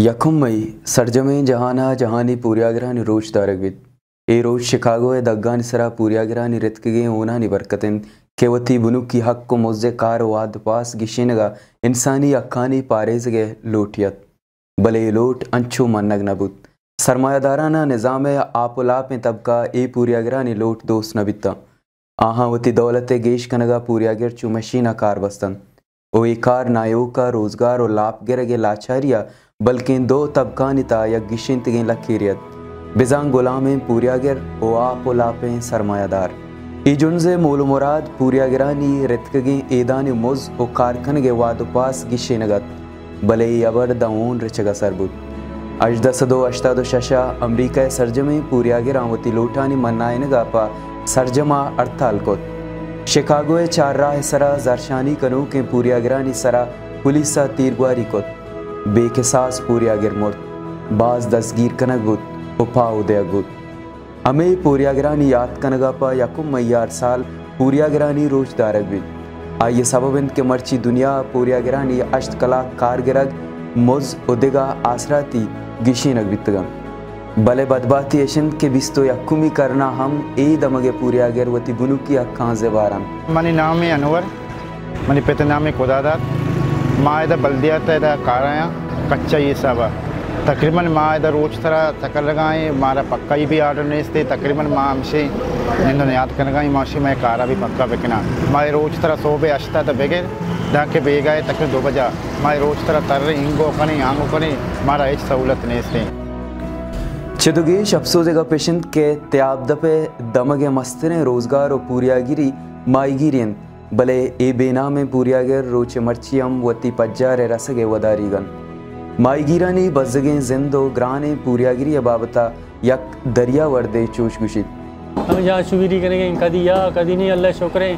یکم مئی سرجمیں جہان ءَ جہانی پوریاگرانی روچ دارگ بیت۔ اے روچ شکاگو ءِ دگانی سرا پوریاگرانی رتکگیں ہونانی برکت انت کہ وتی بنکی حق و مز ءِ کار و واد و پاس گیشینگ ءَ انسانی حقانی پاریزگ ءِ لوٹے ات۔ بلے اے لوٹ انچو منگ نہ بوت۔ سرمایہ دارانہ نظام ءِ آپ و لاپیں طبقہ اے پوریاگرانی لوٹ دوست نہ بیتاں۔ آہاں وتی دولت ءِ گیش کنگ ءَ پوریاگر چو مشین ءَ کار بستنت و اے کار نہ ایوک ءَ روزگار و لاپ گرگ ءِ لاچاری ءَ بلکیں دو طبقانی تہا یک گیشینتگیں لکیرے ات، بزاں گلامیں پوریاگر و آپ و لاپیں سرمایہ دار۔ اے جنز ءِ مول و مراد پوریاگرانی رتکگیں ایدانی مز و کار کنگ ءِ واد و پاس گیشینگ ات۔ بلے اے ہبر داں ہون رچگ ءَ سر بوت۔ ہژدہ سد و ہشتاد و شش ءَ امریکہ ءِ سرجمیں پوریاگراں وتی لوٹانی منائینگ ءَ پہ سرجم ءَ ہڑتال کت۔ شکاگو ءِ چار راہ ءِ سرا زہرشانی کنوکیں پوریاگرانی سرا پولیس ءَ تیرگواری کت۔ بے کساس پوریاگر مرت، باز دزگیر کنگ بوت و پاہو دیگ بوت۔ ہمے پوریاگرانی یات کنگ ءَ پہ یکم مئی ءَ ہر سال پوریاگرانی روچ دارگ بیت۔ آئی ءِ سبب انت کہ مرچی دنیا ءَ پوریاگرانی ہشت کلاک کار گرگ، مز و دگہ آسراتی گیشینگ بیتگ انت۔ بلے بدبہتی اش انت کہ بیست و یکمی کرن ءَ ہم اے دمگ ءِ پوریاگر وتی بنکی حقاں زبہر انت۔ منی نام انور۔ منی پت ءِ نام خداداد۔ ما ادا بلدیات ءَ ادا کار ءَ آں، کچائی حساب ءَ۔ تقریباً ما ادا روچ سرا چکر لگائیں، مارا پکائی بھی آرڈر نیست ہے۔ تقریباً ما ہمشی نند و نیاد کنگائیں، ما ہمشی مئے کارا بھی پکا بکناں۔ ما اے روچ سرا صبح ہشت ءَ بگر دانکہ بیگاہ ءَ تقریباً دو بجہ ما اے روچ سرا تر انگو کنیں، آنگو کنیں، مارا ہچ سہولت نیست ہے۔ چد و گیش افسوز ءِ گپ اش انت کہ تیاب دپ ءِ دمگ ءِ مستریں روزگار و پوریاگری ماہیگیری انت۔ بلے اے بے نامیں پوریاگر روچ ءِ مرچی ہم وتی پجار ءِ رسگ ءِ وداریگ انت۔ ماہیگیرانی بزگیں زند و گرانیں پوریاگری ءِ بابت ءَ یک دریاوردے چوش گوشیت۔ ہمے جان شویری کنگیں، کدی یا، کدی نہیں، اللہ شکریں۔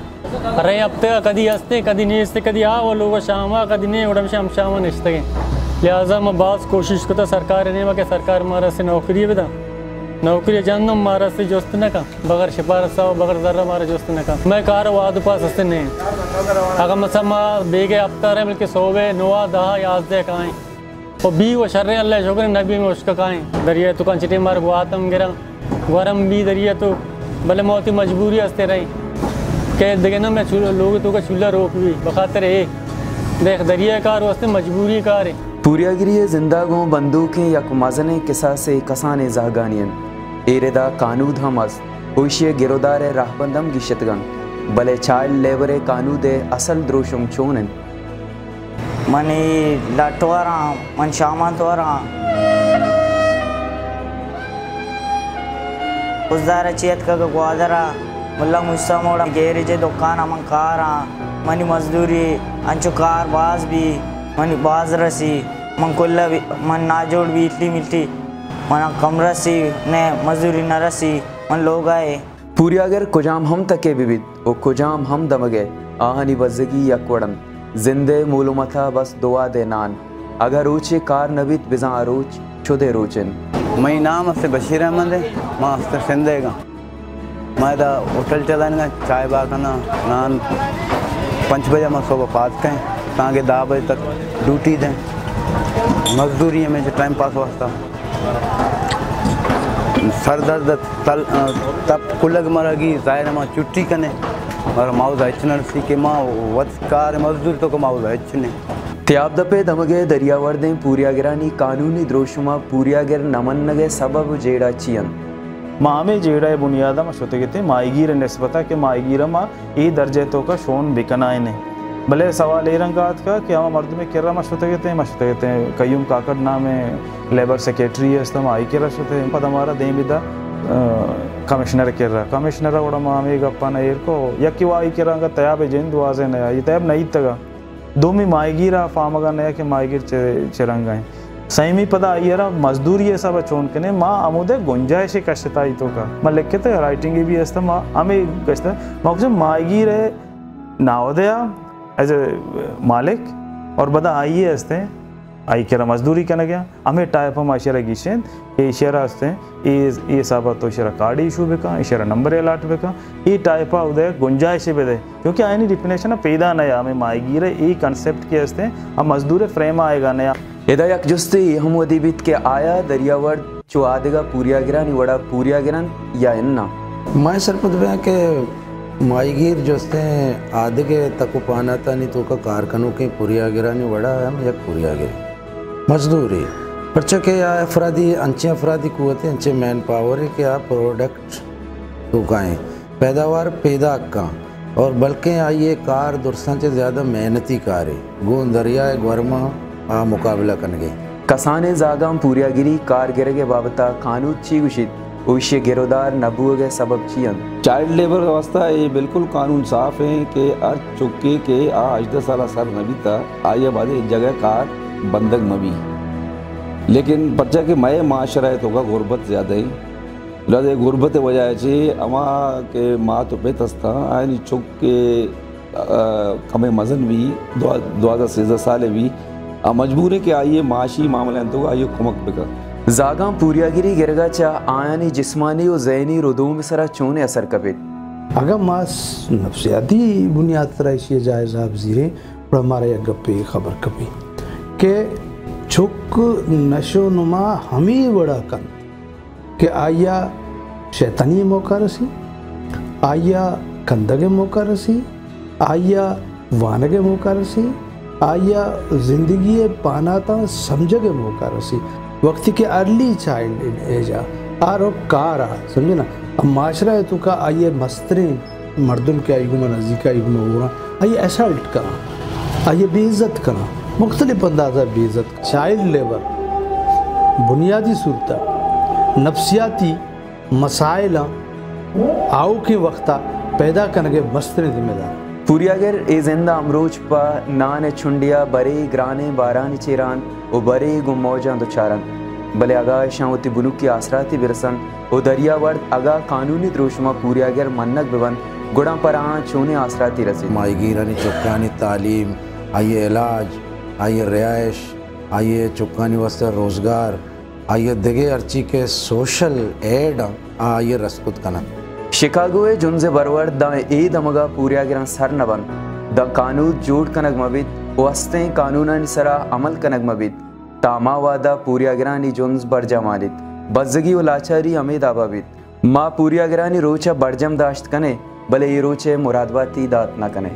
ہرے ہفتہ کدی ہستے، کدی نیستے، کدی آ و لوگ شام ءَ، کدی نہیں، وڑا ہمشہ ہم شام ءَ نشتگیں۔ لہذا ما باز کوشش کتا سرکار ءِ نیمہ کہ سرکار مارا سے نوکری بدا۔ نوکری جنم مارا سے جست نہ کن۔ بغیر سفارش ءَ و بغیر زر ءَ مارا جست نہ کن۔ مئے کار ءِ واد و پاس ہستیں نہ انت۔ اگاں مثلاً ما بیگہ ہپت ءَ رئیں، بلکہ صبح نو ءَ، دہ ءَ، یازدہ ءَ کائیں۔ و بی و شریں، اللہ شکر، نہ بی مشک کائیں۔ دریا ءِ توکاں چٹیں مار گوات ہم گراں۔ گورم بی دریا ءِ توک۔ بلے ما وتی مجبوری ہستیں رئیں کہ دگہ نہ مئے چول-، لوگ ءِ توکا چولہ روک بی۔ بخاطر اے دیکھ دریا ءِ کار واسطے مجبوری کارے۔ پوریاگری ءِ زند ءَ گوں بندوکیں یک مزنیں کساسے کسانیں زہگانی انت۔ اے ردا کانود ہم است و ایشی ءِ گرودار ءِ رہبند ہم گیشتگ انت، بلے چائلڈ لیبر ءِ کانود ءِ اصل دروشم چون انت؟ من اے لٹ وراں، من شامانت وراں۔ خضدار ءَ چہ اتکگ گوادر ءَ، ملا موسی موڑ ءَ گیریج ءِ دکان ءَ من کاراں۔ منی مزدوری انچو کار باز بی، منی باز رسی، من کل ءَ بی-، من ناجوڑ بی، اٹلی مٹلی، من کم رسی، نہ مزدوری نہ رسی، من لوگ ءَ۔ پوریاگر کجام ہم تک ءَ بہ بیت و کجام ہم دمگ ءَ، آہانی بزگی یک وڑ انت۔ زند ءِ مول و متاہ بس دو وہد ءِ نان۔ اگاں روچے کار نہ بیت، بزاں آ روچ شد ءِ روچ انت۔ منی نام است بشیر احمد ءِ، ما است سندھ ءَ گاں۔ ما ادا ہوٹل چلائینگاں، چائے بہا کناں، نان، پنچ بجہ ما صبح پاد کئیں، تانکہ دہ بجہ تک ڈیوٹی دیں۔ مزدوری ہمیں ٹائم پاس واسطہ۔ سر درد، تل-، تپ کلگ مرگی، ظاہر ہے ما چھٹی کنے، مگر ما اودا ہچ نہ رسی کہ ما وت کار مزدور تو کہ ما اودا ہچ نے۔ تیاب دپ ءِ دمگ ءِ دریاوردیں پوریاگرانی قانونی دروشم ءَ پوریاگر نہ منگ ءِ سبب و جیڑہ چی انت؟ ما ہمے جیڑہ ءِ بنیاد ءَ ما شتگ اتیں ماہیگیر ءِ نسبت ءَ کہ ماہیگر ءَ ما اے درجہ ءِ توکا شون بکنائین ایں۔ بلے سوال اے رنگ ءَ اتکگ کہ ہما مردمے کرا ما شتگ اتیں، ما شتگ اتیں قیوم کاکڑ نامیں لیبر سیکرٹری است، ما آئی کرا شتیں، پدا مارا دیم دا، آ، کمشنر کرا۔ کمشنر ءَ وڑا ما ہمے گپاں ایر کو، یکے وا آئی کرا انگت تیاب ءِ جند واضح نہ آئی، تیاب نہ ایتگا۔ دومی ماہیگیر ءَ فہمگ ءَ نیا کہ ماہیگیر چہ، چہ رنگ ءَ انت۔ سیمی پدا آئی ءَ را مزدوری ءِ حساب ءَ چون کنیں، ما ہمودے گنجائش ءِ کشت آئی توکا۔ ما لکھت ءَ رائٹنگ بھی است، ما ہمے گشت، ما گوشت ماہیگیر ءِ ناودے ءَ ایز اے مالک اور پدا آئی ءَ ہستیں، آئی کرا مزدوری کنگ ءَ، ہمے ٹائپ ءَ ما اشی ءَ را گیشیں کہ اشی ءَ را ہستیں، اے، اے حساب ءَ تو اشی ءَ را کارڈ ایشو بکن، اشی ءَ را نمبر الاٹ بکن، اے ٹائپ ءَ اودے گنجائش بدے، کیونکہ آیانی ڈیفینیشن ءَ پیدا نہ یا، ہمیں ماہیگیر ءِ اے کانسیپٹ کہ ہستیں، ہم مزدور ءِ فریم ءَ آئیگا نہ یا۔ ادا یک جستے اے ہم ودی بیت کہ آیا دریاورد چو آدگہ پوریاگرانی وڑا پوریاگر انت یا اناں؟ ما اے سرپد بیاں کہ ماہیگیر جستیں آدگہ تک و پاناتانی توکا کار کنوکیں پوریاگرانی وڑا ہم یک پوریاگرے، مزدورے، پرچا کہ آ افرادی، انچیں افرادی قوتے، انچیں مین پاورے کہ آ پروڈکٹ توکائیں پیداوار پیداک کن اور بلکیں آئی ء کار درساں چہ زیادہ محنتی کارے، گوں دریائے گورماں آ مقابلہ کنگے۔ کسانیں زاگاں پوریاگری کار گرگ ء بابت ء کانود چی گوشیت و ایشی ء گرودار نہ بوگ ء سبب چی انت؟ چائلڈ لیبر ء واستہ اے بالکل قانون صاف ایں کہ ہر چکے کہ آ ہژدہ سال ء سر نہ بیت ء آئی ء بازیں جگہ کار بندگ مہ بی، لیکن پرچا کہ مئے معاشرہ ء توکا غربت زیادہ ایں، لہذا غربت ء وجہ ء چہ ہما کہ مات و پت ہستاں، آیانی چک کہ، آ، کمے مزن بی، دو-، دوازدہ سیزدہ سال ء بی، آ مجبور ایں کہ آئی ء معاشی معاملہ انت آئی ء کمک بکن۔ زاگاں پوریاگری گرگا چہ آیانی جسمانی و ذہنی ردوم ء سرا چونیں اثر کپیت؟ اگاں ما س-، نفسیاتی بنیاد سرا ایشی ء جائزہ بزیریں، گڑا مارا یک گپے خبر کپی کہ چک نشو نما ہمے وڑا کنت کہ آئی ء شیطانی ء موقع رسی، آئی ء کندگ ء موقع رسی، آئی ء وانگ ء موقع رسی، آئی ء زندگی ء پاناتاں سمجھگ ء موقع رسی۔ وقتی کہ ارلی چائلڈ ایج ء آ رو کار ء سمجھنا، معاشرہ ء توکا آئی ء مستریں مردم کہ آئی گوما نزیک، آئی گوما ہورا، آئی اسالٹ کنا، آئی بے عزت کنا، مختلف اندازہ بے عزت۔ چائلڈ لیبر بنیادی صورت نفسیاتی مسائل آؤکیں وقتا پیدا کنگے مستریں ذمہ دار۔ پوریاگر اے زند ہمروچ پہ نان چنڈیا برے گرانیں بارانی چیران و برے گوں موجاں دچارن، بلے اگاں اشاں وتی بنکی آسراتی برسن، و دریاورد اگاں قانونی دروشم ء پوریاگر منگ بہ بنت، گڑا پر آہاں چونیں آسراتی رسیت؟ ماہیگیرانی چکانی تعلیم، آئی ء علاج، آئی ء رہائش، آئی ء چکانی واستہ روزگار، آئی ء دگہ ہرچی کہ سوشل ایڈ آں، آ آئی ء رست کت کن انت۔ شکاگو ء جنز ء برورد داں اے دمگ ء پوریاگراں سر نہ بنت، داں کانود جوڑ کنگ مہ بیت و استیں قانونانی سرا عمل کنگ مہ بیت۔ تاں ہما وہد ء پوریاگرانی جنز برجاہ مانیت، بزگی و لاچاری ہمے داب ء بیت۔ ما پوریاگرانی روچ ء برجم داشت کنیں، بلے اے روچ ء مرادباتی دات نہ کنیں۔